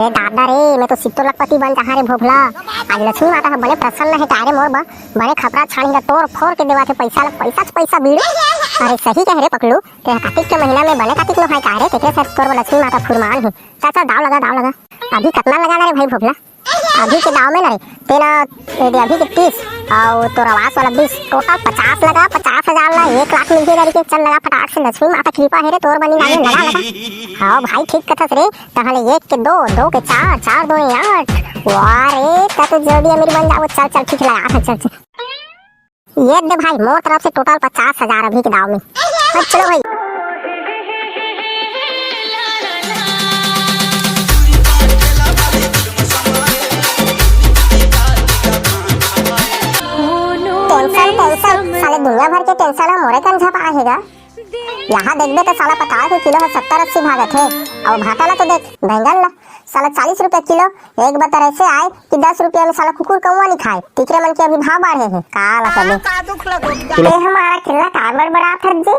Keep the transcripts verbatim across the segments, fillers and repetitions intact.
ए दादा रे, मैं तो सित्तो लखपति बन जाहा रे भोभला। आज लक्ष्मी माता ह बड़े प्रसन्न हे का रे मोर बर, बड़े खपरा छानी ला तोड़ फोड़ के देवाथे पैसा ला, पैसा च पैसा बीड़े। अरे सही कहे रे पकलू, ते कातिक के महीना में बने कातिक नोहाय का रे, तेकरे से तोर बर लक्ष्मी माता फुरमान हे। चल चल दाव लगा, दाव लगा। अभी कतना लगाना रे भाई भोभला? अभी के दाव में ना रे, तेला ए दे अभी के तीस, अउ तोर आवास वाला बीस, total पचास लगा, पचास हजार ला एक लाख मिल जाएगा रे। चल लगा फटाक से, लक्ष्मी माता कृपा हे रे तोर बनी लागे, लगा लगा। हाँ भाई ठीक कथस रे, तहले एक के दो, दो के चार, चार दो आठ। वाह रे, त तो जल्दी अमीर बन जाबो। चल चल ठीक लगा, चल चल। ये दे भाई, मोर तरफ से total पचास हजार अभी के दाव में। हाँ, चलो भाई। Tension, tension, साले दुनिया भर के tension ह मोरे कंधा पे आहे गा। यहाँ देखबे तो साला पताल के किलो ह सत्तर अस्सी भागत हे, अउ भाटा ला तो देख, बैंगन ला साला चालीस रुपया किलो। एक बतर ऐसे आए कि दस रुपया में साला कुकुर कौवा नहीं खाए। तिकरे मन के अभी भाव बाढ़े हे, का ला कबे। का दुख लगो? ए हमारा किल्ला का बड़बड़ाथस जी?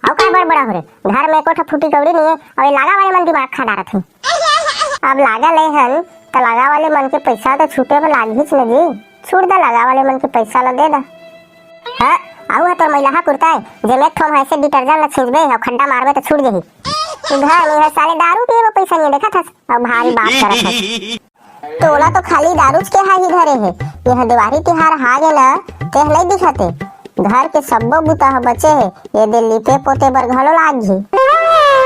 अउ का बड़बड़ा हो रे? घर में एको ठो फूटी कौड़ी नहीं है, अउ ये लागा वाले मन दिमाग खा डारत हे। अब लागा ले हन, त लागा वाले मन के पैसा तो छूटे में लागिच न जी। छूट दा लागा वाले मन के पैसा ला दे दा। हाँ, अउ ह तोर मैलाहा कुर्ता है, जेमे एक ठो म ऐसे detergent ला छींचबे अउ खड्डा मारबे त छूट जही। तू घर में है साले दारू पिए बर पैसा नहीं देखत हस, अउ भारी बात करत हस। तोला तो खाली दारूच के हाही धरे हे, यह देवारी तिहार हा गे ना, तेह नहीं दिखते। घर के सब्बो बुता ह बचे हे, ये दे लिपे पोते बर घलो लाग ही।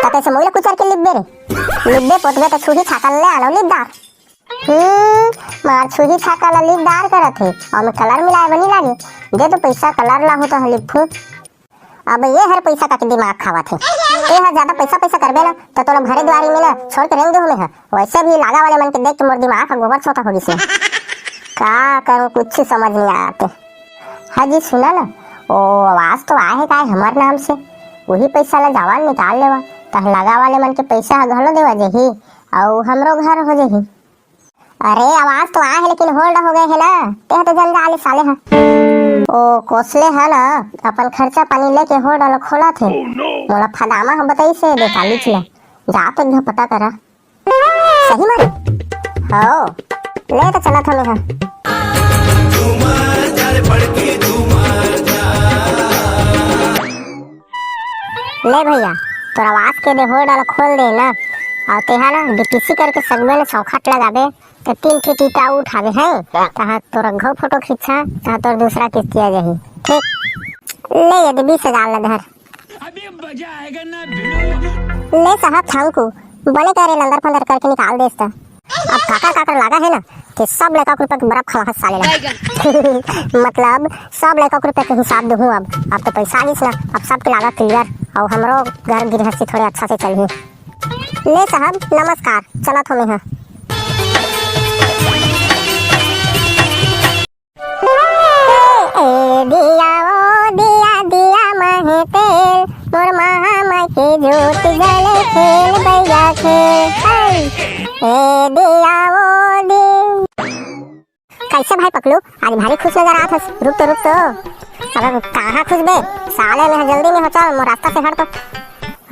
त कैसे मोइला कुचर के लिपबे रे? लिपबे पोतबे त छुही छाता ले आनो लिपदार। हम्म, मार छुही छाका ला लिपदार करत हे, अउ में colour मिलाए बनी लागे। दे तो पैसा, colour ला हो तो लिपू। अब ये हर पैसा का के दिमाग खावत हे। ते हर ज्यादा पैसा पैसा करबे ना, तो तोला भरे द्वारी में ना छोड़ के रेंग दे हमें हा। वैसे भी लागा वाले मन के देख के मोर दिमाग का गोबर सोता हो गिस। का करूं, कुछ समझ नहीं आते। हाँ जी, सुना ना, ओ आवाज तो आए है काय हमर नाम से, वही पैसा ला जावन निकाल लेवा, तह लागा वाले मन के पैसा ह घलो देवा जही, अउ हमरो घर हो जही। अरे, आवाज तो आए है, लेकिन hold हो गए है ना, तेह तो जंजाल साले हा। ओ कोसले है ना, अपन खर्चा पानी लेके hold वाला खोला थे। मोला फदामा ह बताई से दे काली चिला, जा तो घर पता करा। सही मारे? हो, ले तो चला था मेहा। ले भैया, तोर आवाज के दे hold वाला खोल दे ना, अउ तेहा ना डीपीसी करके सगमे ल चौखट लगाबे, त तीन फीट ईटा उठाबे हैं, तहाँ तोर घो फोटो खींचा, तहाँ तोर दूसरा किस्ती आ जाही। ठीक, ले ये दे बीस हजार ला धर। अभी मजा आएगा ना भिड़ू। ले साहब थांकू, बने करे लंदर फंदर करके निकाल देस त। अब काकर काकर लागा है ना, कि सब लइका के रुपया के बर्फ खवाहत साले ला। मतलब, सब लइका के रुपया के हिसाब दूहूँ अब। अब तो पैसा आगिस ना, अब सबके लागा clear। अउ हमरो घर गृहस्थी थोड़े अच्छा से चलही। ले साहब, नमस्कार, चलत हो मेहा। ए दिया, ओ दिया, दिया माहे तेल, मोर महा माई के जोत जले खेल, बैया खेल। ए दिया, ओ दिया। कैसे भाई पकलू, आज भारी खुश नजर आत हस। रुक तो, रुक तो। अब कहाँ खुश बे? साले में जल्दी में हो, चल, मोर रास्ता से हट तो।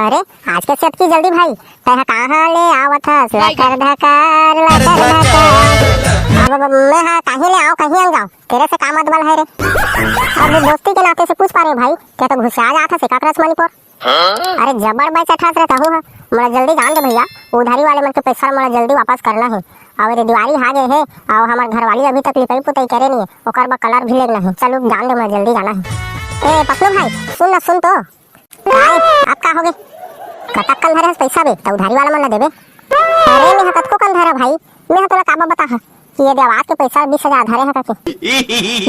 अरे, आज कैसे अतकी जल्दी भाई? तैं ह कहाँ ले आवत हस? लकर धकर, लकर धकर। अब, अब मैं हा कहीं ले आऊं, कहीं अंग जाऊं? तेरे से का मतलब है रे? अब दोस्ती के नाते से पूछ पा रहे भाई, क्या तो घुसिया जात हस एकाकरस मणिपुर? अरे जबर बाई चठास रे तहू हा। मोला जल्दी जान दे भैया, उधारी वाले मन के पैसा मोला जल्दी वापस करना है। अउ ये दिवाली हा गे है, अउ हमर घरवाली अभी तक लिपाई पुताई करे नहीं है, ओकर बर colour भी लेना है। चलू जान दे, मोला जल्दी जाना है। ए पकलू भाई, सुन ना, सुन तो। काय? अब का होगे? कतक कन धरे हस पैसा बे? त उधारी वाला मन ला देबे। अरे, मेंहा कतको कन धरा भाई, मेंहा तोला काबर बताहा कि ये दे आवाज के पैसा बीस हजार धरे हा कके।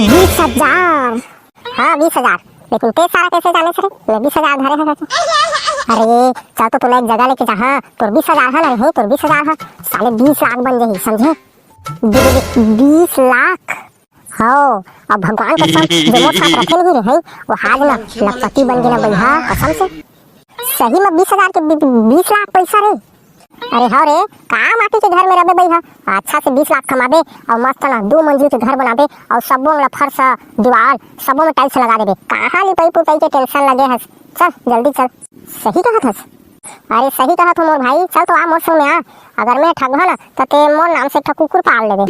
बीस हजार? हाँ, बीस हजार। लेकिन ते सारा कैसे जाने से रे? मैं बीस हजार धरे हा कके। अरे, चल तो तोला एक जगह लेके जाहा, तोर बीस हजार हा ना रे, तोर बीस हजार हा, साले बीस लाख बन जाही, समझे? बी-, बी-, बीस लाख। हव, अब भगवान कसम, जो मोर साथ रखे नहीं रहे, वो हाज ना लखपति बन गे ना बइहा, कसम से। सही में बीस हजार के बी-, बी-, बीस लाख पैसा रे। अरे हव रे, का माटी के घर में रबे बइहा? अच्छा से बीस लाख कमाबे अउ मस्त ना दू मंजिल के घर बनाबे अउ सब्बो में फर्श, दीवार, सब्बो में tiles लगा देबे। कहाँ लिपाई पुताई के tension लगे हस? चल, जल्दी चल। सही कहत हस। अरे सही कहत हो मोर भाई, चल तो आ मोर संग में आ। अगर मैं ठगहूं ना, त ते मोर नाम से एक ठो कुकुर पाल लेबे।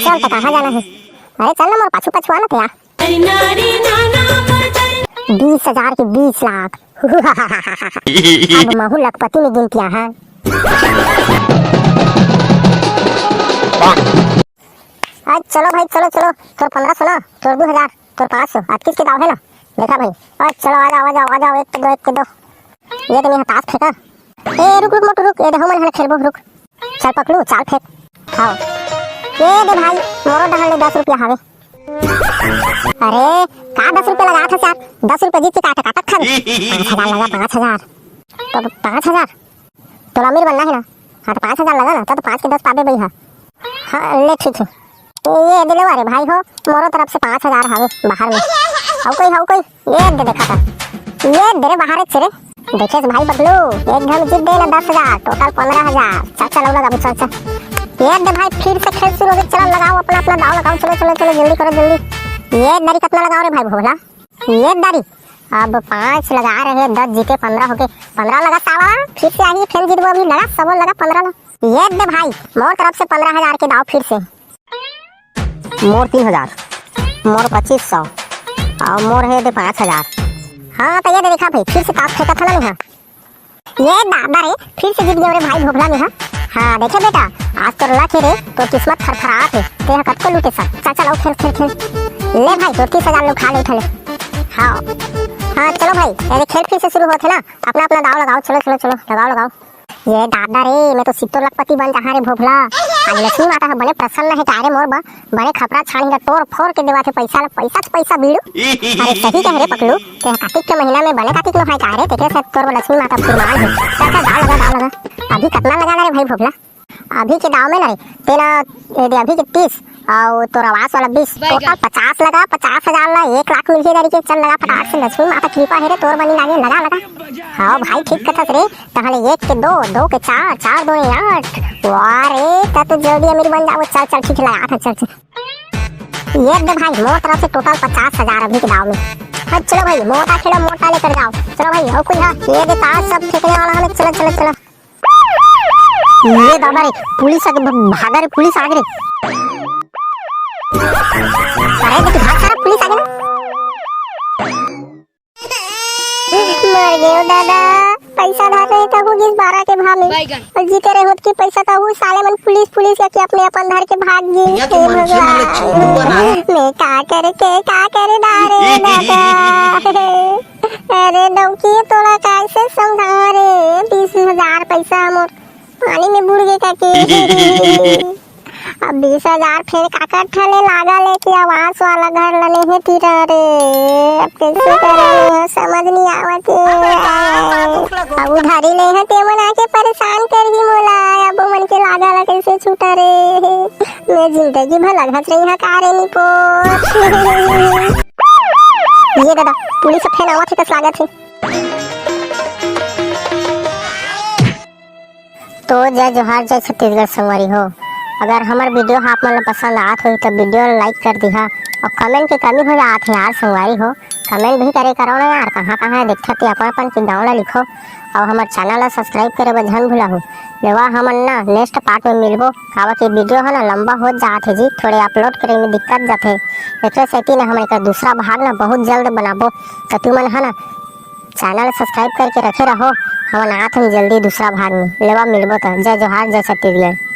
चल, त कहाँ जाना हे? अरे चल ना, मोर पाछू पाछू आ ना ते आ। बीस हजार के बीस लाख। अब महू लखपति में गिनतिया है। आज चलो भाई, चलो, चलो, तोर पन्द्रह सौ ना, तोर दो हजार, तोर पाँच सौ, आज किसके दाव है ना? देखा भाई, आज चलो, आ जाओ, आ जाओ, आ जाओ, एक के दो, एक के दो। ये तो नहीं है, ताश फेंका। ए, रुक, रुक, मोटू, रुक, ये देखो, मन हल खेलबो, रुक। चल पकड़ू, चाल फेंक। हाँ। ये दे भाई, मोरो डहन ले दस रुपया हावे। अरे, का दस रुपया लगा था यार? दस रुपया जीत के का टकाटक खा ले? पाँच हजार लगा, पाँच हजार। तो पाँच हजार? तोला अमीर बनना है ना? हाँ, तो पाँच हजार लगा ना, तो, तो पाँच के दस पाबे भैया। हाँ, ले ठीक है। ये दे ले रे भाई हो, मोरो तरफ से पाँच हजार हवे बाहर में। हउ कोई, हउ कोई, ये दे देखा था। ये दे रे बाहर से रे। देखे भाई बबलू, एक घन जीत दे ना दस हजार, total पन्द्रह हजार। चल, चल, लगाओ, चल, चल। ये दे भाई, फिर से खेल शुरू हो गया, चलो लगाओ अपना, अपना दाव लगाओ, चलो, चलो, चलो, जल्दी करो, जल्दी। ये दरी कितना लगाओ रे भाई भोला? ये दरी, अब पाँच लगा रहे, दस जीते, पन्द्रह हो गए, पन्द्रह लगा साला, फिर से आही, फिर जीतबो अभी, लगा, सबो लगा, पन्द्रह लगा। ये दे भाई, मोर तरफ से पन्द्रह हजार के दाव फिर से। मोर तीन हजार, मोर पच्चीस सौ, और मोर है दे पाँच हजार। हाँ, तो ये दे देखा भाई, फिर से ताश फेंका था ना, नहीं हाँ? ये दादा रे, फिर से जीत गए रे भाई भोभला में, हाँ? हाँ, देखे बेटा, आज तोर लक है रे, तोर किस्मत फरफरात है, ते हा कतको लूटे सा। चल, चल, आओ, खेल, खेल, खेल। ले भाई, तोर तीस हजार लो, खा ले, उठा ले। हाँ। हाँ, चलो भाई, ये खेल फिर से शुरू होत है ना, अपना, अपना दाव लगाओ, चलो, चलो, चलो, लगाओ, लगाओ। ये दादा रे, मैं तो सित्तोर लखपति बन जहाँ रे भोभला। आज लक्ष्मी माता ह बने प्रसन्न है का रे मोर बा, बने खपरा छानी ला तोड़ फोड़ के देवाथे पैसा ला, पैसा च पैसा बीड़ू। अरे सही कह रे पकलू, ते कार्तिक के महीना में बने कार्तिक नोहाय का रे, तेकरे से तोर बर लक्ष्मी माता फुरमान है। चल, चल, दाव लगा, दाव लगा। अभी कितना लगा ना रे भाई भोभला? अभी के दाव में ना रे, तेला, ये दे, अभी के तीस, और तोर आवास वाला बीस, total पचास लगा, पचास हजार ला एक लाख मिल के दारी के। चल लगा फटाक से, लक्ष्मी माता कृपा है रे, तोर बनी लागे, लगा, लगा। हाँ भाई, ठीक कथस रे, तहले एक के दो, दो के चार, चार दो आठ। वाह रे, त तो जल्दी अमीर बन जाओ। चल, चल, ठीक है, लगा था, चल, चल। ये दे भाई, मोर तरफ से total पचास हजार अभी के दाव में। हाँ, चलो भाई, मोटा खेलो, मोटा लेकर जाओ। चलो भाई, और कोई है? ये दे ताश सब फेंकने वाला हमें, चलो, चलो, चलो। ये दादा रे, पुलिस आगे, भ-, भागा रे, पुलिस आगे रे। अरे, देख, भाग सारा, पुलिस आगे ना। मर गयो दादा, पैसा धर रहे तब गिस बारह के भाव में। और जीते रहे होत की पैसा तब साले मन पुलिस, पुलिस या कि अपने अपन धर के भाग गए। हे भगवान, मैं का करे के, का करे ना रे दादा। अरे डौकी, तोला कैसे समझाओ रे, बीस हजार पैसा मोर पानी में बुड़ गए काके। अब बीस हजार फेर काकर ठने लागा लेके आवास वाला घर लने हे तीरा रे। अब कैसे करे, समझ नहीं आवत हे। अब उधारी ले हे, तेमन आके परेशान करही मोला। अब मन के लागा ला कैसे छूटा रे। मैं जिंदगी भर लगत रही हा का रे निपोर। ये दादा, पुलिस फेर आवत हे कस लागत हे। तो जय जोहार, जय छत्तीसगढ़ संगवारी हो। अगर हमर video ह आप मन ला पसंद आत होही त video ला like कर दिहा और comment के कमी हो जात हे यार संगवारी हो, comment भी करे करो ना यार, कहाँ कहाँ देखत हे अपन अपन के गाँव ला लिखो और हमर channel ला subscribe करे बर झन भुलाहू। लेवा हमन ना next part में मिलबो, काबर के video ह ना लंबा हो जात हे जी, थोड़े upload करे में दिक्कत जाथे, एकरे सेती ना हमन एकर दूसरा भाग ना बहुत जल्द बनाबो, त तुमन ह ना channel subscribe करके रखे रहो, हमन आत हन जल्दी दूसरा भाग में। लेवा मिलबो त। जय जोहार, जय छत्तीसगढ़।